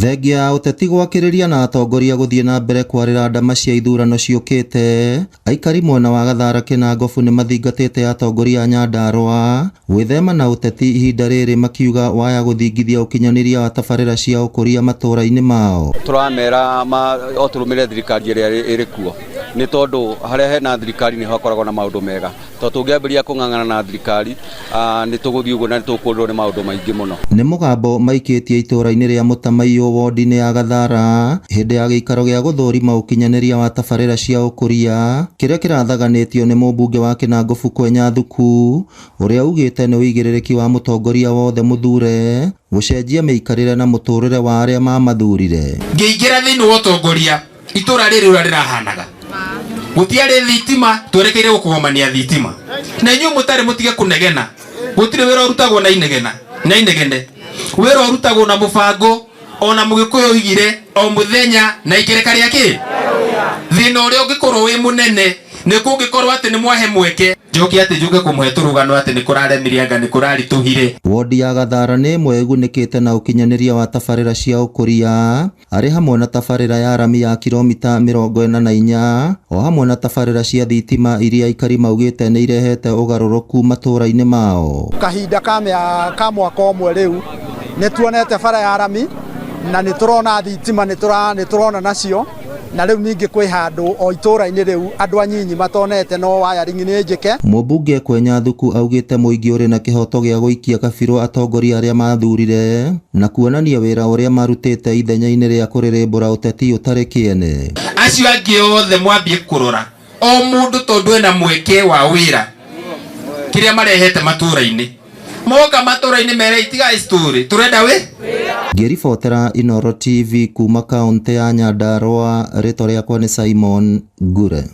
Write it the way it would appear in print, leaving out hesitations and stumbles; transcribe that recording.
Thengia ya ũteti gwakĩrĩria na atongoria gũthiĩ na mbere kwarĩra ndama cia ithurano ciũkĩte, aikari mwena wa Gathara Kĩnangobu nĩmathingatĩte atongoria a Nyandarua gwĩthema na ũteti ihinda rĩrĩ makiuga waya gũthingithia ũkinyanĩria wa tabarĩra cia ũkũria matũra-inĩ mao. Tũramera o tũrũmĩrĩre thirikari ĩrĩa ĩrĩ kuo nĩ tondũ harĩa hena thirikari nĩho hakoragwo na maũndũ mega. Tondũ tũngĩambĩrĩria kũng'ang'ana na thirikari nĩ tũgũthiĩ ũguo na nĩ tũkũrĩrwo nĩ maũndũ maingĩ mũno. Nĩ mũgambo maikĩtie itũra-inĩ rĩa Mũtamaiyũ wondi-inĩ ya Gathara hĩndĩ ya gĩikaro gĩa gũthũrima ũkinyanĩria wa tabarĩra cia ũkũria kĩrĩa kĩrathaganĩtio nĩ mũmbunge wa Kĩnangũbu Kwenya Thuku ũrĩa ugĩte nĩ ũigĩrĩrĩki wa mũtongoria wothe mũthure gũcenjia mĩikarĩre na mũtũrĩre wa arĩa mamathurire. Ngĩingĩra thĩinĩ wa ũtongoria itũra rĩrĩ ũrĩa rĩrahanaga gũtiarĩ thitima twerekeire gũkũgomania thitima na inyuĩ mũtarĩ mũtige kũnegena gũtirĩ wĩra ũrutagwo na inegena na inegene wĩra ũrutagwo na mũbango ona mũgĩkũyũ oigire o mũthenya na ikereka rĩa kĩ thĩna ũrĩa ũngĩkorwo wĩ mũnene nĩ kũngĩkorwo atĩ nĩ mwahe mweke njoke atĩ njuke kũmũhe tũrũgano atĩ nĩ kũraremire anga nĩ kũraritũhire. Wondi ya Gathara nĩ ĩmwe ĩgunĩkĩte na ũkinyanĩria wa tabarĩra cia ũkũria arĩ hamwe na tabarĩra ya rami ya kilomita 44 o hamwe na tabarĩra cia thitima iria aikari maugĩte nĩ irehete ũgarũrũku matũra-inĩ mao. Kahinda ka mwaka ũmwe rĩu nĩ tuonete bara ya rami na nĩ tũrona thitima nĩ tũrona nacio na rĩu ningĩ kwĩ handũ o itũra-inĩ rĩu andũ anyinyi matonete no wiring nĩ njĩke. Mũmbunge Kwenya Thuku augĩte mũingĩ ũrĩ na kĩhoto gĩa gũikia kabirũ atongoria arĩa mathurire na kuonania wĩra ũrĩa marutĩte ithenya-inĩ rĩa kũrĩrĩmbũra ũteti ũtarĩ kĩene. Acio angĩ othe mwambie kũrora o mũndũ tondũ ena mweke wa wĩra kĩrĩa marehete matũra-inĩ moka matũra-inĩ mere itigai story tũrenda wĩ. Ngĩribotera Inooro TV kuma kaũntĩ ya Nyandarua, rĩtwa rĩakwa nĩ Simon Ngure.